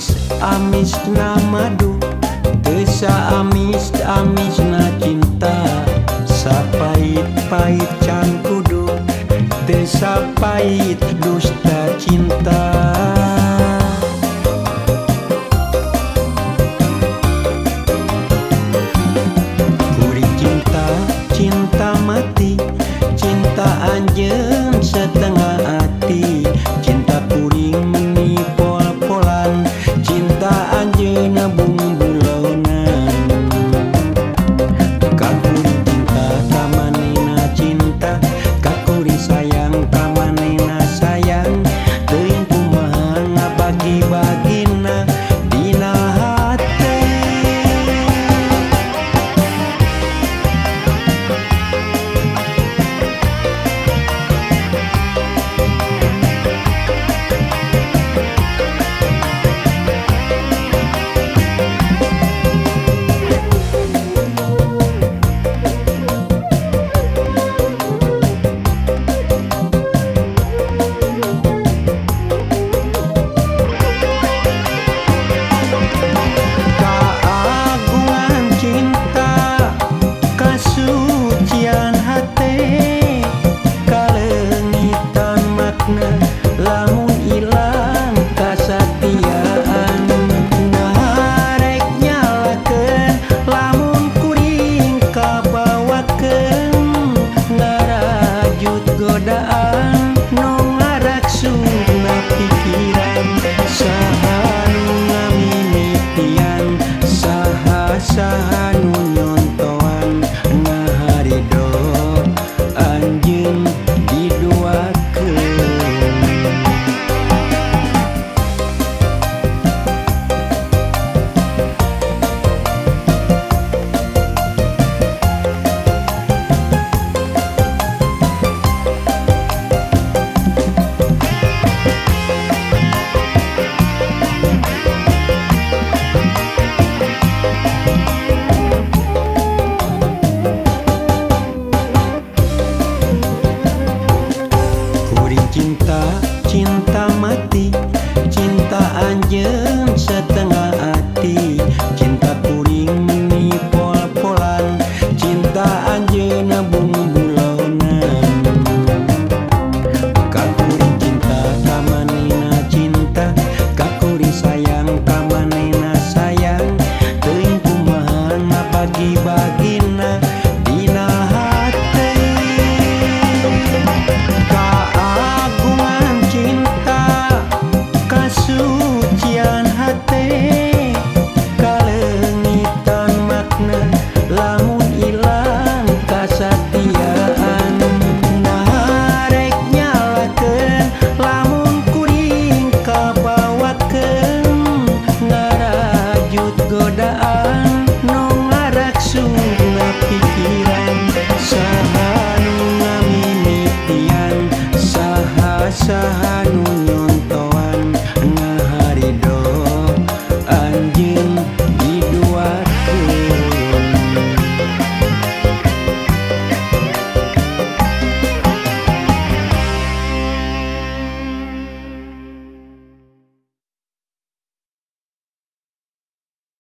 Amis-amis madu, teu amis-amis na cinta. Sapait-pait can kudu, teu sapait dusta cinta. Kuring cinta, cinta mati, cinta anjeun setengah hati. Cinta kuring meni pol-polan, cinta anjeun bumbulonan. Ka kuring cinta ka manehna cinta, ka kuring sayang ka manehna sayang. Teuing kumaha ngabagi-bagina dina hate. Kagungan cinta, kasucian hate, kaleungitan makna lamun ilang kasatiaan. Naharek nyalakeun lamun kuring kabawakeun, ngarajut godaan nu ngaraksuna pikiran. Saha nu ngamimitian, saha nu nyontoan, naharido anjeun diduakeun. Kuring cinta, cinta mati, cinta anjeun setengah hati. Cinta kuring meni pol-polan, cinta anjeun bumbulonan. Ka kuring cinta ka manehna cinta, ka kuring sayang ka manehna sayang. Teuing kumaha ngabagi-bagina dina hate. Kagungan cinta, kasucian hate, kaleungitan makna lamun ilang kasatiaan. Naharek nyalakeun lamun kuring kabawakeun, ngarajut godaan nu ngaraksuna pikiran. Saha nu ngamimitian, saha